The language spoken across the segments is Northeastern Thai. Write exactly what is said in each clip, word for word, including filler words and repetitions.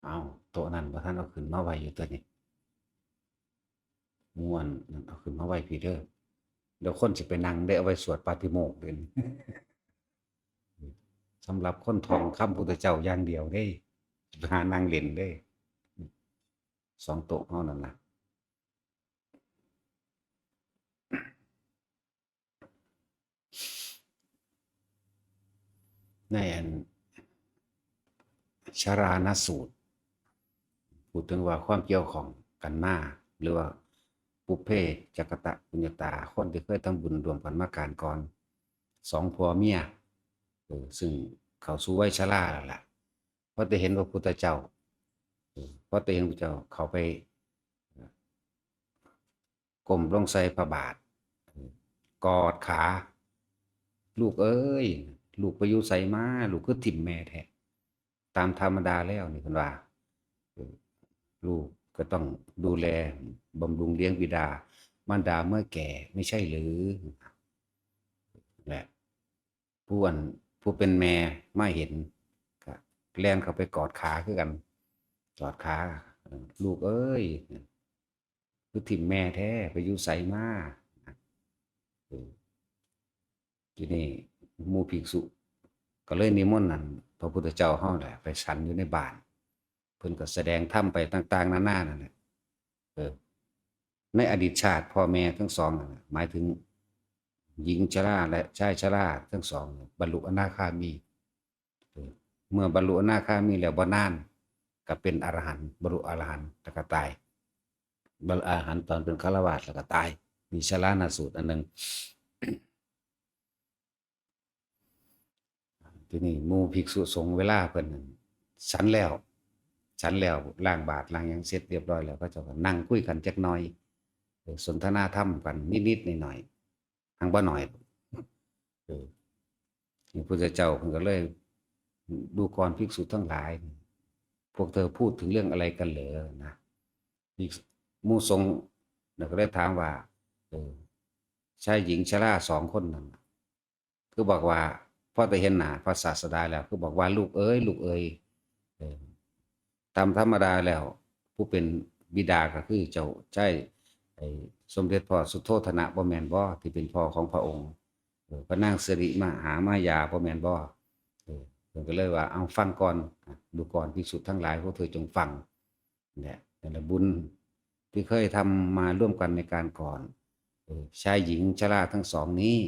เอา โต๊ะนั้นบ่ทันเอาขึ้นมาไว้อยู่ตัวนี้ ม่วนนั่นเอาขึ้นมาไว้พีเด้อ เดี๋ยวคนสิไปนั่งได้เอาไว้สวดปาฏิโมกข์เด่น สำหรับคนท่องคำพุทธเจ้าอย่างเดียวเด้ หานั่งเล่นเด้ สองโต๊ะเฮานั่นนะ ในอันชรานสูตร พูดถึงว่าความเกี่ยวข้องกันมา หรือว่าปุพเพจักตะปุญญาตา คนที่เคยทำบุญร่วมกันมาการก่อน สองผัวเมีย เออ ซึ่งเข้าสู่วัยชราแล้วล่ะ พอได้เห็นพระพุทธเจ้า เออ พอได้เห็นพระเจ้า เข้าไป ก้มลงใส่พระบาท กอดขา ลูกเอ้ย ลูกไปอยู่ไสมา ลูกคือถิ่มแม่แท้ ตามธรรมดาแล้วนี่เพิ่นว่า เออ ลูกก็ต้องดูแลบำรุงเลี้ยงบิดามารดาเมื่อแก่ ไม่ใช่หรือ และผู้อัน ผู้เป็นแม่มาเห็น ก็แล่นเข้าไปกอดขาคือกัน กอดขา เออ ลูกเอ้ย คือถิ่มแม่แท้ ไปอยู่ไสมา เออ ทีนี้หมู่ภิกษุ ก็เลยนิมนต์นั่น พระพุทธเจ้าเฮาแหละ ไปฉันอยู่ในบ้าน เพิ่นก็แสดงธรรมไปต่างๆ นานานั่นแหละ เออ ในอดีตชาติพ่อแม่ทั้งสองนั่นน่ะ หมายถึงหญิงชราและชายชราทั้งสองเนี่ย บรรลุอนาคามี เออ เมื่อบรรลุอนาคามีแล้วบ่นาน ก็เป็นอรหันต์ บรรลุอรหันต์ แล้วก็ตาย บรรลุอรหันต์ตอนเป็นฆราวาสแล้วก็ตาย มีชรานสูตรอันหนึ่ง ทีนี้หมู่ภิกษุสงฆ์เวลาเพิ่นนั่นฉันแล้ว ฉันแล้วล้างบาตรล้างหยังเสร็จเรียบร้อยแล้ว เขาเจ้าก็นั่งคุยกันจักหน่อย เออ สนทนาธรรมกันนิดๆหน่อยๆ หังบ่หน่อย เออ พระพุทธเจ้าเพิ่นก็เลย ดูก่อนภิกษุทั้งหลาย พวกเธอพูดถึงเรื่องอะไรกันเหรอนะ ภิกษุ หมู่สงฆ์น่ะก็เลยถามว่า เออ ชายหญิงชราสองคนนั้นน่ะ คือบอกว่า พอได้เห็นหน้าพระศาสดาแล้ว คือบอกว่า ลูกเอ๋ย ลูกเอ๋ย เออ ตามธรรมดาแล้ว ผู้เป็นบิดาก็คือเจ้าชาย ไอ้ สมเด็จพ่อสุโธทนะบ่แม่นบ่ ที่เป็นพ่อของพระองค์ เออ พระนางสิริมหามายาบ่แม่นบ่ เออ เพิ่นก็เลยว่า เอาฟังก่อน ดูก่อนภิกษุทั้งหลาย พวกเธอจงฟัง เนี่ย แต่ละบุญที่เคยทำมาร่วมกันในการก่อน เออ ชายหญิงชราทั้งสองนี้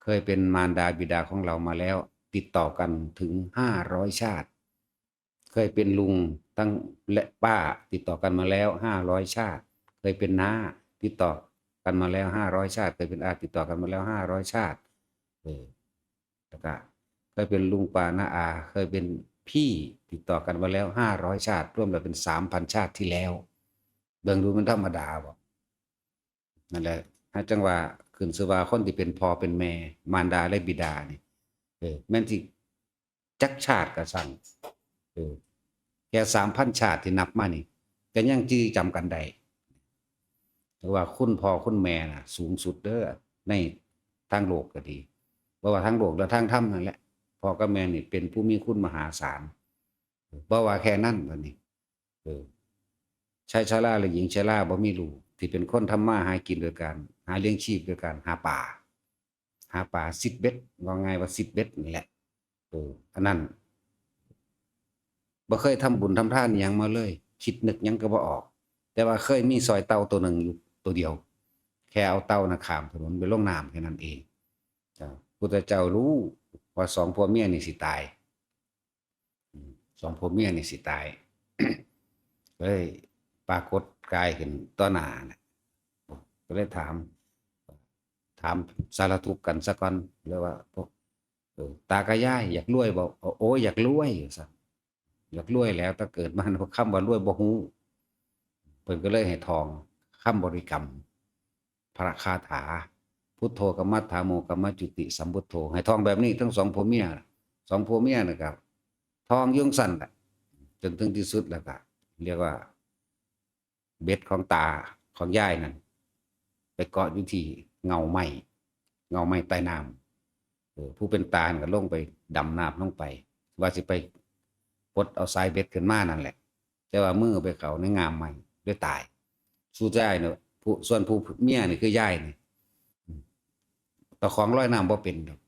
เคยเป็นมารดาบิดาของเรามาแล้ว ติดต่อกันถึงห้าร้อยชาติ เคยเป็นลุงทั้งและป้าติดต่อกันมาแล้วห้าร้อยชาติ เคยเป็นน้าติดต่อกันมาแล้วห้าร้อยชาติ เคยเป็นอาติดต่อกันมาแล้วห้าร้อยชาติ เออ แล้วก็เคยเป็นลุงป้าน้าอา เคยเป็นพี่ติดต่อกันมาแล้วห้าร้อยชาติ รวมแล้วเป็นสามพันชาติที่แล้ว เบิ่งดูมันธรรมดาบ่ นั่นแหละ หาจั่งว่าขึ้นชื่อว่าคนที่เป็นพ่อเป็นแม่ มารดาและบิดานี่ เออ แม่นสิจักชาติก็ช่าง เออ แค่สามพันชาติที่นับมานี่ ก็ยังจื่อจำกันได้ ถือว่าคุณพ่อคุณแม่น่ะ สูงสุดเด้อ ในทางโลกก็ดี บ่ว่าทางโลกและทางธรรมนั่นแหละ พ่อกับแม่นี่เป็นผู้มีคุณมหาศาล บ่ว่าแค่นั้น บัดนี้ เออ ชายชราและหญิงชราบ่มีลูก ที่เป็นคนทำมาหากินโดยการหาเลี้ยงชีพโดยการหาปลา หาปลาซิดเบ็ด ว่าง่ายว่าซิดเบ็ดนี่แหละ เออ อันนั้น บ่เคยทำบุญทำทานอิหยังมาเลย คิดนึกหยังก็บ่ออก แต่ว่าเคยมีซอยเต่าตัวหนึ่งอยู่ตัวเดียว แค่เอาเต่าน่ะข้ามถนนไปลงน้ำแค่นั้นเอง จ้ะ พุทธเจ้ารู้ว่าสองผัวเมียนี่สิตาย อืม สองผัวเมียนี่สิตาย เลยปรากฏกายขึ้นต่อหน้าน่ะ ก็เลยถาม ถามสารทุกข์กันซะก่อน เลยว่า พวก เออ ตากับยายอยากรวยบ่ โอ้ โอ้ย อยากรวย ว่าซั่น อยากรวยแหล้ว แต่เกิดมา คำว่ารวยบ่ฮู้ เพิ่นก็เลยให้ท่องคำบริกรรม พระคาถา พุทโธ กมมัฏฐาโม กมมะจุติ สัมพุทโธ ให้ท่องแบบนี้ทั้งสองผัวเมีย สองผัวเมียนะครับ ท่องอยู่จั่งซั่นแหละ จนถึงที่สุดแล้วก็ เรียกว่า เบ็ดของตาของยายนั่น ไปเกาะอยู่ที่เงาไม้ เงาไม้ใต้น้ำ เออ ผู้เป็นตานั่นก็ลงไปดำน้ำลงไป ว่าสิไปปลดเอาสายเบ็ดขึ้นมานั่นแหละ แต่ว่ามือไปเข้าในง่ามไม้ เลยตาย สู่ยายเนี่ย ผู้ ส่วนผู้เมียนี่คือยายนี่ อืม ตะของลอยน้ำบ่เป็นดอก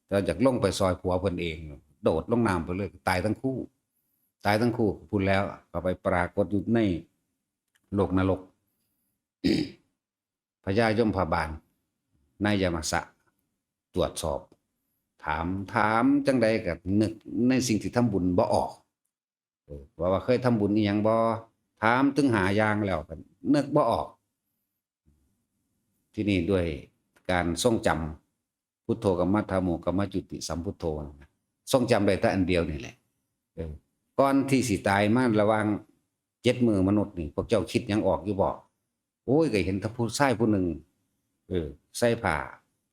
แต่อยากลงไปซอยผัวเพิ่นเอง โดดลงน้ำไปเลย ตายทั้งคู่ ตายทั้งคู่ พู้นแล้ว ก็ไปปรากฏอยู่ในโลกนรก พญายมพบาล นายยมสะ ตรวจสอบ ถาม ถามจั่งใดก็นึกในสิ่งที่ทำบุญบ่ออก เออ ว่า ว่าเคยทำบุญอีหยังบ่ ถามถึงห้าอย่างแล้วก็นึกบ่ออก ที่นี่ด้วยการทรงจำ พุทโธ ธัมมัสสะ ธัมโม ธัมมาจุติ สัมพุทโธ นะ ทรงจำได้แต่อันเดียวนี่แหละ เออ ก่อนที่สิตายมาระหว่างเจ็ดมื้อมนุษย์นี่ พวกเจ้าคิดหยังออกอยู่บ่ โอ้ย ก็เห็นแต่ผู้ชายผู้หนึ่ง เออ ใส่ผ้า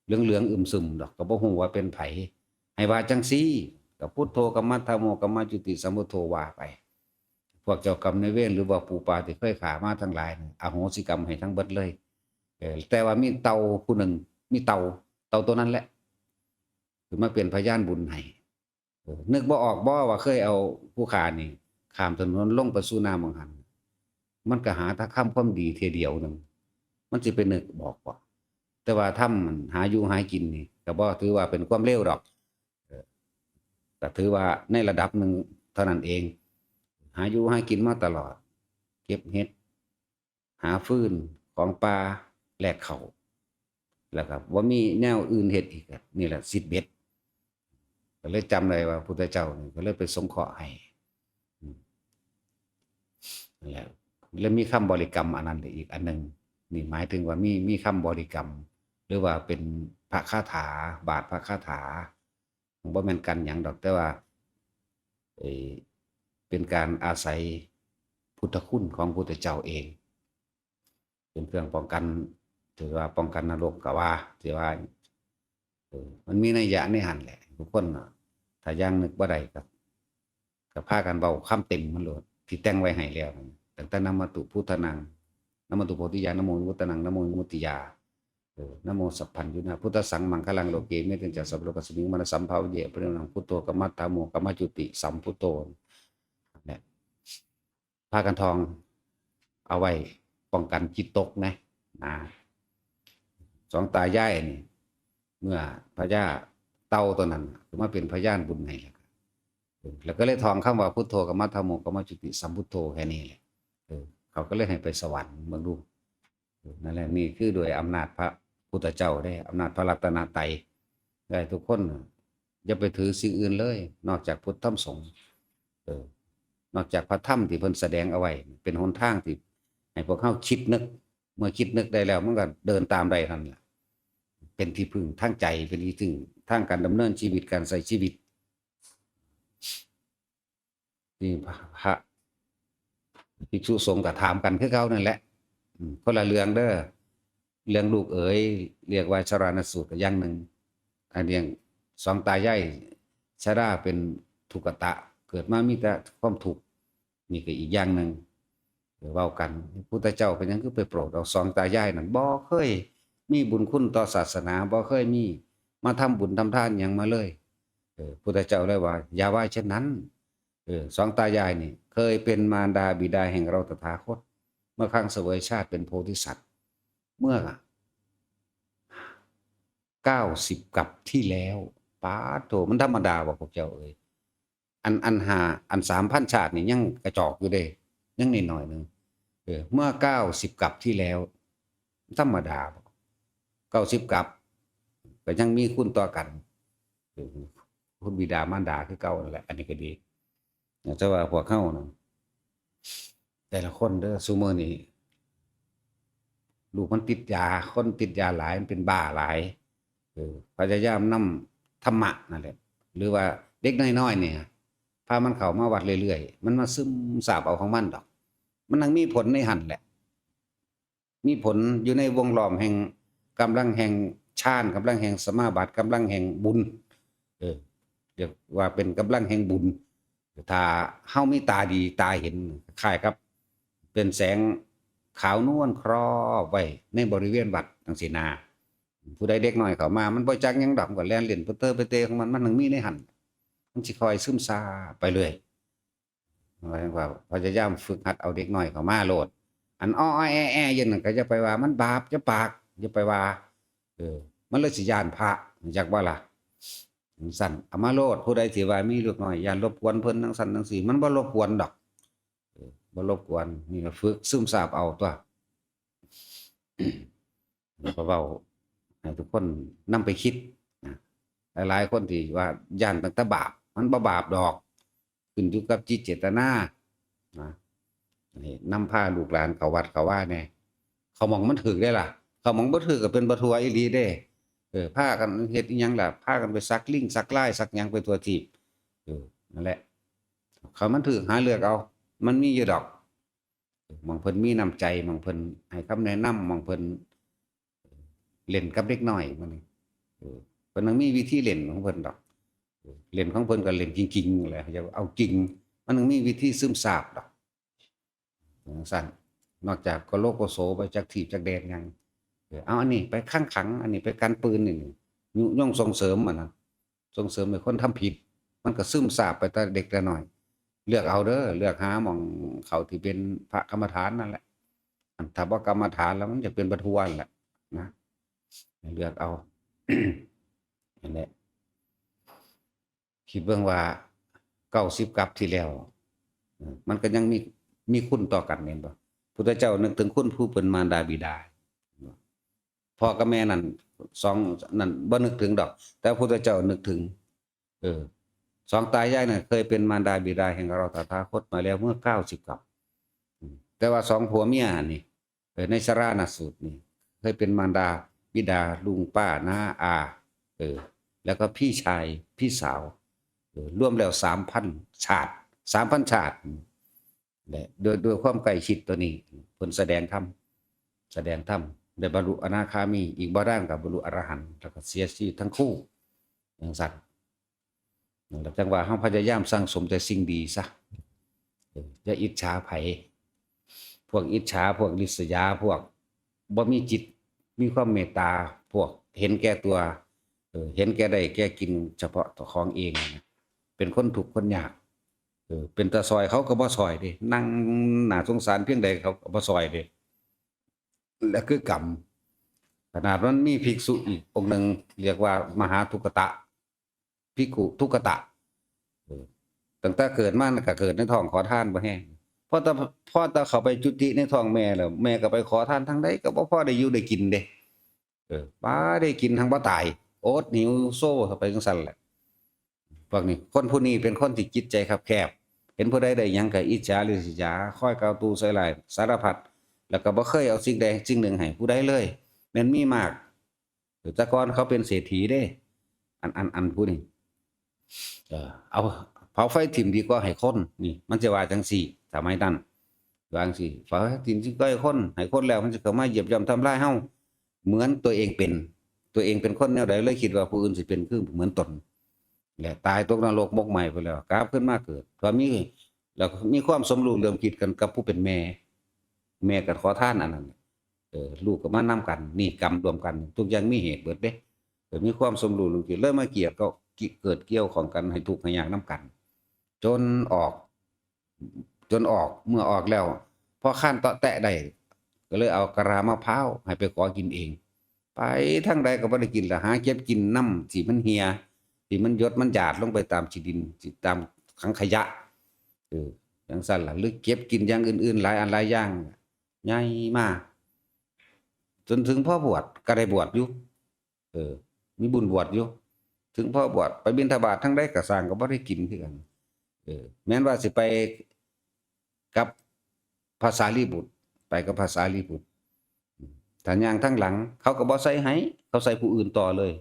เหลืองๆอึมครึมดอก ก็บ่ฮู้ว่าเป็นไผ ให้ว่าจั่งซี้ ก็พุทโธ ธัมมัสสะ ธัมโม ธัมมาจุติ สัมพุทโธ ว่าไป พวกเจ้ากรรมนายเวร หรือว่าปู่ป้าที่เคยฆ่ามาทั้งหลายนี่ อโหสิกรรมให้ทั้งเบิดเลย เออ แต่ว่ามีเต่าผู้หนึ่ง มีเต่า เต่าตัวนั้นแหละ คือมาเป็นพยานบุญให้ เออ นึกบ่ออกบ่ว่าเคยเอาผู้ฆ่านี่ข้ามถนนลงไปสู่น้ำหม่องหั้น มันก็หาแต่ทำความดีเทื่อเดียวหนึ่ง มันสิไปนึกบอกบ่ แต่ว่าทำมันหาอยู่หากินนี่ ก็บ่ถือว่าเป็นความเลวดอก เออ ก็ถือว่าในระดับหนึ่งเท่านั้นเอง หาอยู่หากินมาตลอด เก็บเห็ด หาฟืนของป่าแลกข้าว แล้วก็บ่มีแนวอื่นเฮ็ดอีกอะ นี่แหละซิดเบ็ด ก็เลยจำได้ว่าพุทธเจ้านี่ก็เลยไปสงเคราะห์ให้ อืม นั่นแหละ แล้วมีคำบริกรรมอันนั้นอีกอันหนึ่ง นี่หมายถึงว่ามี มีคำบริกรรม หรือว่าเป็นพระคาถา บาทพระคาถา บ่แม่นกันหยังดอก แต่ว่า เอ่อ เป็นการอาศัยพุทธคุณของพุทธเจ้าเอง เป็นเครื่องป้องกัน ถือว่าป้องกันนรกก็ว่า ถือว่า เออ มันมีนัยยะในหั้นแหละ ทุกคนน่ะ ถ้ายังนึกบ่ได้ก็ ก็พากันเว้าคำเต็มมันโลด ที่แต่งไว้ให้แล้วนั่น ตั้งแต่ นะโมตุพุทธานัง นะโมตุโพธิญาณ นะโมวิมุตตานัง นะโมวิมุตติยา เออ นะโมสัพพัญญูนะ พุทธัสสังมังคลังโลเก เมตตัญจะสัพพะโลกัสมิง มานะสัมภาวิเย อภิวาเทนะ พุทโธ ธัมมัสสะ ธัมโม ธัมมาจุติ สัมพุทโธ นั่นแหละ พากันท่องเอาไว้ป้องกันจิตตกนะ นะ สองตายายนี่ เมื่อพญาเต่าตัวนั้นมาเป็นพยานบุญให้แล้วก็ เออ แล้วก็เลยท่องคำว่าพุทโธ ธัมมัสสะ ธัมโม ธัมมาจุติ สัมพุทโธ แค่นี้แหละ เออ เขาก็เลยให้ไปสวรรค์ เบิ่งดู เออ นั่นแหละ นี่คือด้วยอำนาจพระพุทธเจ้าเด้ อำนาจพระรัตนตรัย ได้ทุกคนน่ะ อย่าไปถือสิ่งอื่นเลย นอกจากพุทธธรรมสงฆ์ เออ นอกจากพระธรรมที่เพิ่นแสดงเอาไว้ เป็นหนทางที่ให้พวกเฮาคิดนึก เมื่อคิดนึกได้แล้ว มันก็เดินตามได้เท่านั้นล่ะ เป็นที่พึ่งทางใจ เป็นที่พึ่งทางการดำเนินชีวิต การใช้ชีวิต นี่พระ พระภิกษุสงฆ์ก็ถามกันคือเก่านั่นแหละ อืม คนละเรื่องเด้อ เรื่องลูกเอ๋ย เรียกว่าชราณสูตรก็อย่างหนึ่ง อันเรื่องสองตายายชราเป็นทุกขตะ เกิดมามีแต่ความทุกข์ นี่ก็อีกอย่างหนึ่ง เออ เว้ากัน พุทธเจ้าเป็นหยังคือไปโปรดเอาสองตายายนั่น บ่เคยมีบุญคุณต่อศาสนา บ่เคยมีมาทำบุญทำทานหยังมาเลย เออ พุทธเจ้าเลยว่า อย่าว่าเช่นนั้น เออ สองตายายนี่ เคยเป็นมารดาบิดาแห่งเราตถาคต เมื่อครั้งเสวยชาติเป็นโพธิสัตว์ เมื่อ เก้าสิบกัปที่แล้ว ป๊าดโธ่ มันธรรมดาบ่พวกเจ้าเอ้ย อัน อันห้า อันสามพันชาตินี่ยังกระจอกอยู่เด้ ยังน้อยๆหนึ่ง เออ เมื่อเก้าสิบกัปที่แล้ว ธรรมดาบ่ เก้าสิบกัป ก็ยังมีคุณต่อกัน เออ คุณบิดามารดาคือเก่านั่นแหละ อันนี้ก็ดี แต่ว่าพวกเฮานะ แต่ละคนเด้อ ซุมื้อนี้ ลูกมันติดยา คนติดยาหลาย มันเป็นบ้าหลาย เออ พยายามนำธรรมะนั่นแหละ หรือว่าเด็กน้อยๆเนี่ย พามันเข้ามาวัดเรื่อยๆ มันมาซึมซาบเอาของมันดอก มันทั้งมีผลในหั่นแหละ มีผลอยู่ในวงล้อมแห่งกำลังแห่งฌาน กำลังแห่งสมาบัติ กำลังแห่งบุญ เออ เรียกว่าเป็นกำลังแห่งบุญ ถ้าเฮามีตาดีตาเห็น คล้ายกับเป็นแสงขาวนวลครอบไว้ในบริเวณวัดจังซี้นา ผู้ใดเด็กน้อยเข้ามา มันบ่จักหยังดอก มันก็แล่นเล่นเปเตอเปเตของมัน มันทั้งมีในหั่น มันสิค่อยซึมซาบไปเรื่อย ว่าจั่งว่าพยายามฝึกหัดเอาเด็กน้อยเข้ามาโลด อันอ้อๆแอ้ๆอยู่นั่นก็อย่าไปว่ามันบาป อย่าปาก อย่าไปว่า เออ มันเลยสิย้านพระ จักบ่ล่ะ จั่งซั่น เอามาโลด ผู้ใดที่ว่ามีลูกน้อย ย้านรบกวนเพิ่นจั่งซั่นจั่งซี้ มันบ่รบกวนดอก เออ บ่รบกวน นี่ก็ฝึกซึมซาบเอาตั๊ว ก็เว้าให้ทุกคนนำไปคิดนะ หลายๆคนที่ว่าย้านตั้งแต่บาป มันบ่บาปดอก ขึ้นอยู่กับจิตเจตนานะ นี่นำพาลูกหลานเข้าวัดเข้าวาแหน่ เข้าหม่องมันถืกได้ล่ะ เข้าหม่องบ่ถืกก็เป็นบ่ทั่วอีหลีเด้ เออ พากันเฮ็ดอิหยังล่ะ พากันไปสักลิงสักลายสักหยังไปทั่วทีป เออ นั่นแหละ เข้ามันถืกหาเลือกเอา มันมีอยู่ดอก หม่องเพิ่นมีน้ำใจ หม่องเพิ่นให้คำแนะนำ หม่องเพิ่นเล่นกับเด็กน้อย มันนี่ เออ เพิ่นต้องมีวิธีเล่นของเพิ่นดอก เออ เล่นของเพิ่นก็เล่นจริงๆแหละ อย่าเอาจริง มันต้องมีวิธีซึมซาบดอก จั่งซั่น นอกจากกะโลโกโสไปจักที่จักแดนหยัง เออ เอาอันนี้ไปขังๆ อันนี้ไปกันปืนนี่ ยุยงส่งเสริมอะนะ ส่งเสริมให้คนทำผิด มันก็ซึมซาบไปแต่เด็กแต่น้อย เลือกเอาเด้อ เลือกหาหม่องเข้าที่เป็นพระกรรมฐานนั่นแหละ อันถ้าบ่กรรมฐานแล้วมันจะเป็นบ่ทั่วนั่นแหละนะ เลือกเอา นั่นแหละ คิดเบิ่งว่า เก้าสิบกัปที่แล้ว มันก็ยังมี มีคุณต่อกันแม่นบ่ พุทธเจ้านึกถึงคุณผู้เป็นมารดาบิดา พ่อกับแม่นั่น สอง นั่นบ่นึกถึงดอก แต่พุทธเจ้านึกถึง เออ สองตายายนั่นเคยเป็นมารดาบิดาแห่งเราตถาคตมาแล้วเมื่อเก้าสิบกัป อืม แต่ว่าสองผัวเมียนี่ เออ ในสรณสูตรนี่ เคยเป็นมารดาบิดาลุงป้าน้าอา เออ แล้วก็พี่ชายพี่สาว เออ รวมแล้วสามพันชาติ สามพันชาติ และด้วย ด้วยความใกล้ชิดตัวนี้ เพิ่นแสดงธรรม แสดงธรรม ได้บรรลุอนาคามี อีกบ่ดานก็บรรลุอรหันต์ แล้วก็เสียชีวิตทั้งคู่ จั่งซั่น นั่นแหละ จั่งว่าเฮาพยายามสั่งสมแต่สิ่งดีซะ เออ อย่าอิจฉาไผ พวกอิจฉา พวกริษยา พวกบ่มีจิต มีความเมตตา พวกเห็นแก่ตัว เออ เห็นแก่ได้แก่กินเฉพาะตัวของเองนะ เป็นคนทุกข์คนยาก เออ เป็นตาซอยเขาก็บ่ซอยเด้ นั่งน่าสงสารเพียงใดเขาก็บ่ซอยเด้ และคือกรรม ขนาดมันมีภิกษุอีกองค์หนึ่ง เรียกว่ามหาทุกขตะ ภิกขุทุกขตะ เออ ตั้งแต่เกิดมาก็เกิดในท้องขอทานบ่แห้ง พอแต่ พอแต่เข้าไปจุติในท้องแม่แล้ว แม่ก็ไปขอทานทางใดก็บ่พอได้อยู่ได้กินเด้ เออ บ่ได้กินทั้งบ่ตาย อดหิวโซเข้าไปจั่งซั่นแหละ พวกนี้ คนผู้นี้เป็นคนที่จิตใจคับแคบ เห็นผู้ใดได้หยังก็อิจฉาริษยา คอยกล่าวตู่ใส่ร้ายสารพัด แล้วก็บ่เคยเอาสิ่งใดสิ่งหนึ่งให้ผู้ใดเลย แม่นมีมาก แต่ก่อนเขาเป็นเศรษฐีเด้ อัน อัน อันผู้นี้ เออ เอาเผาไฟถิ่มดีกว่าให้คน นี่ มันจะว่าจั่งซี่ สมัยนั้น ว่าจั่งซี่ เผาไฟถิ่มดีกว่าให้คน ให้คนแล้วมันจะเข้ามาเหยียบย่ำทำลายเฮา เหมือนตัวเองเป็น ตัวเองเป็นคนแนวใดเลยคิดว่าผู้อื่นสิเป็นคือเหมือนตน และตายตกนรกหมกไหม้ไปแล้ว กลับขึ้นมาเกิด พอมี แล้วก็มีความสมรู้ร่วมคิดกันกับผู้เป็นแม่ แม่ก็ขอทานอันนั้น เออ ลูกก็มานำกัน นี่กรรมรวมกัน ทุกอย่างมีเหตุเบิดเด้ เออ มีความสมรู้ร่วมคิด เลยมาเกี่ยวก็ กิ เกิดเกี่ยวข้องกันให้ทุกข์ให้ยากนำกัน จนออก จนออก เมื่อออกแล้ว พอคานเตาะแตะได้ ก็เลยเอากะลามะพร้าวให้ไปขอกินเอง ไปทางใดก็บ่ได้กินละ หาเก็บกินน้ำที่มันเหี่ย ที่มันหยดมันหยาดลงไปตามขี้ดิน ที่ตามถังขยะ เออ จั่งซั่นล่ะ หรือเก็บกินอย่างอื่นๆ หลายอันหลายอย่าง ใหญ่มา จนถึงพอบวชก็ได้บวชอยู่ เออ มีบุญบวชอยู่ ถึงพอบวชไปบิณฑบาตทางใดก็ซ่างก็บ่ได้กินคือกัน เออ แม้นว่าสิไปกับพระสารีบุตร ไปกับพระสารีบุตร ถ้าย่างทางหลัง เขาก็บ่ใส่ให้ เขาใส่ผู้อื่นต่อเลย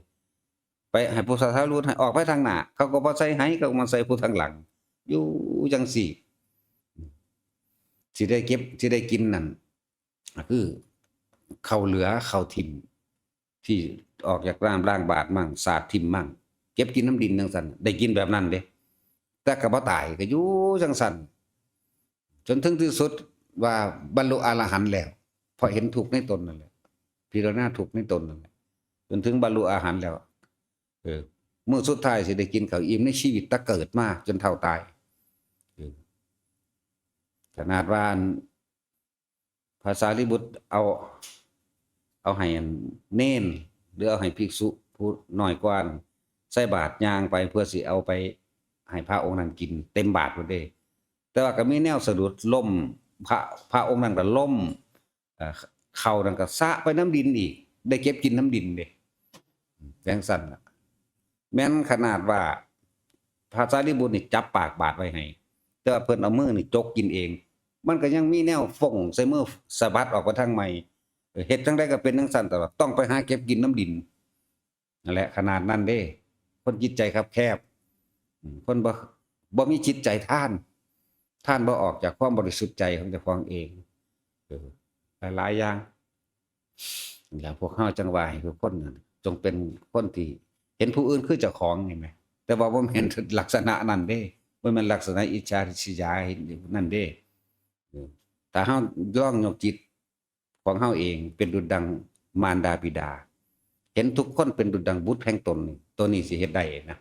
ไปให้พระสารีบุตรให้ออกไปทางหน้า เขาก็บ่ใส่ให้ เขาก็มาใส่ผู้ทางหลัง อยู่จั่งซี่ สิได้เก็บ สิได้กินนั่น ก็คือข้าวเหลือข้าวถิ่ม ที่ออกจากน้ำล้างบาตรมั่ง สาดถิ่มมั่ง เก็บกินน้ำดินจั่งซั่น ได้กินแบบนั้นเด้ แต่ก็บ่ตาย ก็อยู่จั่งซั่น จนถึงที่สุดว่าบรรลุอรหันต์แล้ว เพราะเห็นทุกข์ในตนนั่นแหละ พิจารณาทุกข์ในตนนั่นแหละ จนถึงบรรลุอรหันต์แล้ว เออ มื้อสุดท้ายสิได้กินข้าวอิ่มในชีวิตตั้งแต่เกิดมาจนเฒ่าตาย เออ ขนาดว่าอันพระสารีบุตรเอา เอาให้อันเณร หรือเอาให้ภิกษุผู้น้อยกว่าอันใส่บาตรย่างไปเพื่อสิเอาไปให้พระองค์นั้นกินเต็มบาตรพุ้นเด้ แต่ว่าก็มีแนวสะดุดล้ม พระ พระองค์นั้นก็ล้ม เอ่อ ข้าวนั้นก็สะไปนำดินอีก ได้เก็บกินนำดินเด้ จั่งซั้นล่ะ แม่นขนาดว่าพระสารีบุตรนี่จับปากบาตรไว้ให้ แต่ว่าเพิ่นเอามือนี่จกกินเอง มันก็ยังมีแนวฟงใส่มือสะบัดออกไปทางใหม่ เออ เฮ็ดจั่งใดก็เป็นจั่งซั้นตลอด ต้องไปหาเก็บกินนำดิน นั่นแหละ ขนาดนั้นเด้ คนจิตใจคับแคบ อืม คนบ่ บ่มีจิตใจทาน ทานบ่ออกจากความบริสุทธิ์ใจของเจ้าของเอง เออ หลายๆอย่าง แล้วพวกเฮาจั่งว่าให้ทุกคนนั่นจงเป็นคนที่เห็นผู้อื่นคือเจ้าของ เห็นไหม แต่ว่าบ่แม่นลักษณะนั้นเด้ บ่แม่นลักษณะอิจฉาริษยาเห็นนั่นเด้ เออ ถ้าเฮาลองยกจิตของเฮาเองเป็นดุจดังมารดาบิดา เห็นทุกคนเป็นดุจดังบุตรแห่งตนนี่ ตัวนี้สิเฮ็ดได้นะ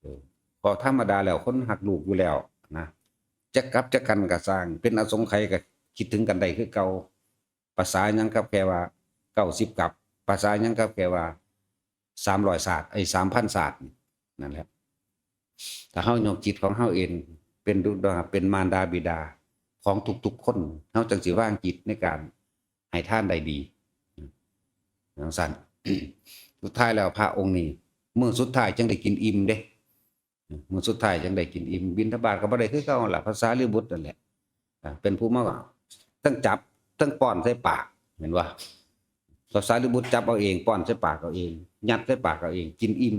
เออ เพราะธรรมดาแล้วคนฮักลูกอยู่แล้วนะ จักกลับจักกันก็ซ่าง เป็นอสงไขยก็คิดถึงกันได้คือเก่า ภาษาหยังกับแค่ว่าเก้าสิบกลับ ภาษาหยังกับแค่ว่าสามร้อยชาติ ไอ้ สามพันชาตินี่ นั่นแหละ ถ้าเฮายกจิตของเฮาเองเป็นดุจดัง เป็นมารดาบิดาของทุกๆคน เฮาจั่งสิวางจิตในการให้ทานได้ดี จั่งซั้น สุดท้ายแล้วพระองค์นี้ มื้อสุดท้ายจั่งได้กินอิ่มเด้ มื้อสุดท้ายจั่งได้กินอิ่ม บิณฑบาตก็บ่ได้คือเก่าหั่นล่ะ พระสารีบุตรนั่นแหละ อ่า เป็นผู้มาทั้งจับทั้งป้อนใส่ปาก เห็นบ่ พระสารีบุตรจับเอาเอง ป้อนใส่ปากเอาเอง ยัดใส่ปากเอาเอง กินอิ่ม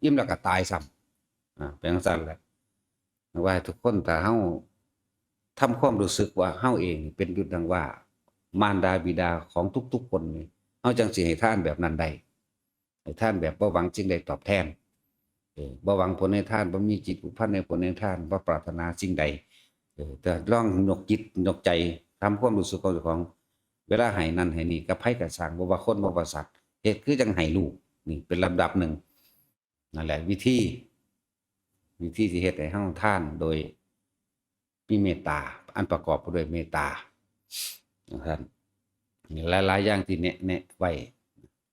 อิ่มแล้วก็ตายซ้ำ อ่า เป็นจั่งซั้นแหละ ว่าให้ทุกคนถ้าเฮาทำความรู้สึกว่าเฮาเองเป็นดุจดังว่ามารดาบิดาของทุกๆคนนี่ เฮาจั่งสิให้ทานแบบนั้นได้ ให้ทานแบบบ่หวังสิ่งใดตอบแทน เออ บ่หวังผลให้ทาน บ่มีจิตผูกพันในผลให้ทาน บ่ปรารถนาสิ่งใด เออ แต่ลองยกจิตยกใจ ทำความรู้สึกของเจ้าของ เวลาให้นั่นให้นี่ กับไผก็ซ่าง บ่ว่าคนบ่ว่าสัตว์ เฮ็ดคือจั่งให้ลูก นี่เป็นลำดับหนึ่ง นั่นแหละวิธี วิธีที่เฮ็ดให้เฮาทานโดยมีเมตตา อันประกอบไปด้วยเมตตา จั่งซั้น หลายๆอย่างที่แนะ แนะไว้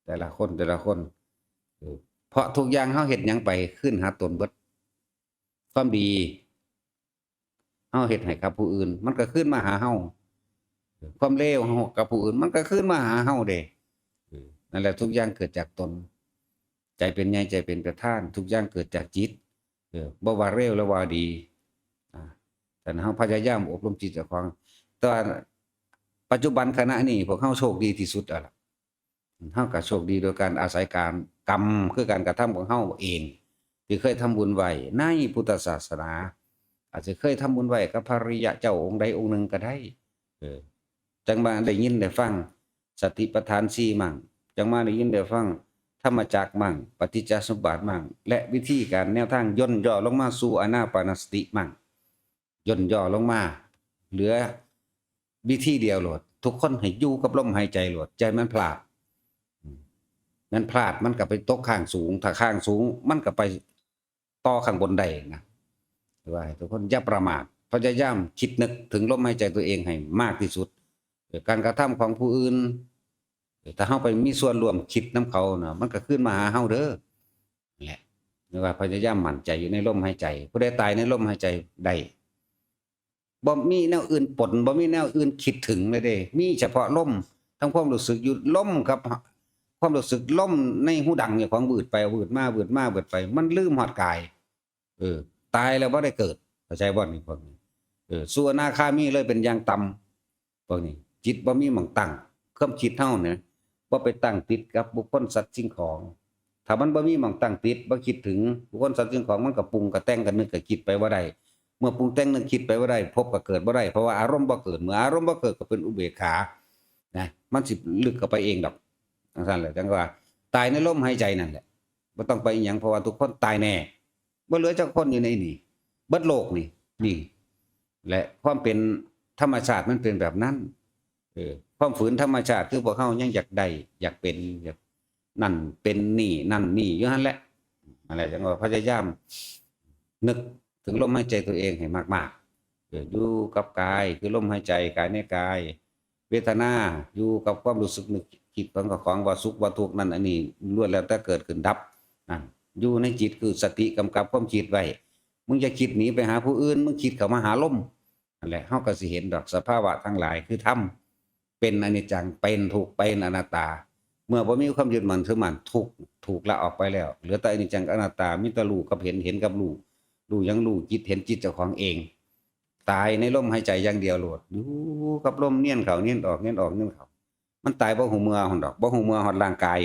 แต่ละคน แต่ละคน เออ เพราะทุกอย่างเฮาเฮ็ดหยังไปคืนหาตนเบิด ความดีเฮาเฮ็ดให้กับผู้อื่น มันก็คืนมาหาเฮา ความเลวเฮากับผู้อื่น มันก็คืนมาหาเฮาเด้ เออ นั่นแหละ ทุกอย่างเกิดจากตน ใจเป็นใหญ่ ใจเป็นประธาน ทุกอย่างเกิดจากจิต เออ บ่ว่าเลวหรือว่าดี อ่า แต่เฮาพยายามอบรมจิตเจ้าของ แต่ว่าปัจจุบันขณะนี้พวกเฮาโชคดีที่สุดแล้วล่ะ เฮาก็โชคดีโดยการอาศัยการกรรม คือการกระทำของเฮาเอง ที่เคยทำบุญไว้ในพุทธศาสนา อาจจะเคยทำบุญไว้กับพระอริยะเจ้าองค์ใดองค์หนึ่งก็ได้ เออ จั่งมาได้ยินได้ฟังสติปัฏฐานสี่มั่ง จั่งมาได้ยินได้ฟังธรรมจักรมั่ง ปฏิจจสมุปบาทมั่ง และวิธีการแนวทางย่นย่อลงมาสู่อานาปานสติมั่ง ย่นย่อลงมา เหลือวิธีเดียวโลด ทุกคนให้อยู่กับลมหายใจโลด อย่าให้มันพลาด อืม มันพลาดมันก็ไปตกข้างสูง ถ้าข้างสูงมันก็ไปต่อข้างบนได้นะ ว่าให้ทุกคนอย่าประมาท พยายามคิดนึกถึงลมหายใจตัวเองให้มากที่สุด เออ การกระทำของผู้อื่น เออ ถ้าเฮาไปมีส่วนร่วมคิดนำเขานะ มันก็คืนมาหาเฮาเด้อ นั่นแหละ เรียกว่าพยายามมั่นใจอยู่ในลมหายใจ ผู้ใดตายในลมหายใจได้ บ่มีแนวอื่นปน บ่มีแนวอื่นคิดถึงเลยเด้ มีเฉพาะลม ทั้งความรู้สึกอยู่ลมกับความรู้สึกลมในหูดังเนี่ย ของวืดไปวืดมา วืดมา วืดไป มันลืมฮอดกาย เออ ตายแล้วบ่ได้เกิด เข้าใจบ่นี่พวกนี้ เออ สู่อนาคามีเลยเป็นอย่างต่ำ พวกนี้ จิตบ่มีหม่องตั้ง ความคิดเฮาเนี่ย บ่ไปตั้งติดกับบุคคลสัตว์สิ่งของ ถ้ามันบ่มีหม่องตั้งติด บ่คิดถึงบุคคลสัตว์สิ่งของ มันก็ปรุงก็แต่งก็นึกก็คิดไปบ่ได้ เมื่อปรุงแต่งนึกคิดไปบ่ได้ ภพก็เกิดบ่ได้ เพราะว่าอารมณ์บ่เกิด เมื่ออารมณ์บ่เกิดก็เป็นอุเบกขา นะ มันสิลึกเข้าไปเองดอก จั่งซั้นแหละ จั่งว่า ตายในลมหายใจนั่นแหละ บ่ต้องไปอิหยัง เพราะว่าทุกคนตายแน่ บ่เหลือจักคนอยู่ในนี่ เบิดโลกนี่ นี่ และความเป็นธรรมชาติมันเป็นแบบนั้น เออ ความฝืนธรรมชาติคือพวกเฮายังอยากได้ อยากเป็น อยากนั่นเป็นนี่ นั่นนี่อยู่หั่นแหละ นั่นแหละ จั่งว่าพยายามนึกถึงลมหายใจตัวเองให้มาก เออ อยู่กับกาย คือลมหายใจ กายในกาย เวทนา อยู่กับความรู้สึกนึกคิดของเจ้าของ ว่าสุขว่าทุกข์นั่นอันนี้ ล้วนแล้วแต่เกิดขึ้นดับ นั่น อยู่ในจิต คือสติกำกับความคิดไว้ มึงจะคิดหนีไปหาผู้อื่น มึงคิดเข้ามาหาลม นั่นแหละ เฮาก็สิเห็นดอกสภาวะทั้งหลายคือธรรม เป็นอนิจจัง เป็นทุกข์ เป็นอนัตตา เมื่อบ่มีความยึดมั่นถือมั่น ทุกข์ถูกละออกไปแล้ว เหลือแต่อนิจจังกับอนัตตา มีแต่รู้กับเห็น เห็นกับรู้ รู้หยัง รู้จิต เห็นจิตเจ้าของเอง ตายในลมหายใจอย่างเดียวโลด อยู่กับลมเนียนเข้าเนียนออก เนียนออกเนียนเข้า มันตายบ่ฮู้เมื่อหั่นดอก บ่ฮู้เมื่อฮอดร่างกาย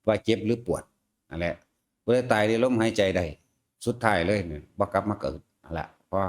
ว่าเจ็บหรือปวด นั่นแหละ ผู้ใดตายในลมหายใจได้ สุดท้ายเลยเนี่ย บ่กลับมาเกิด นั่นแหละ พอ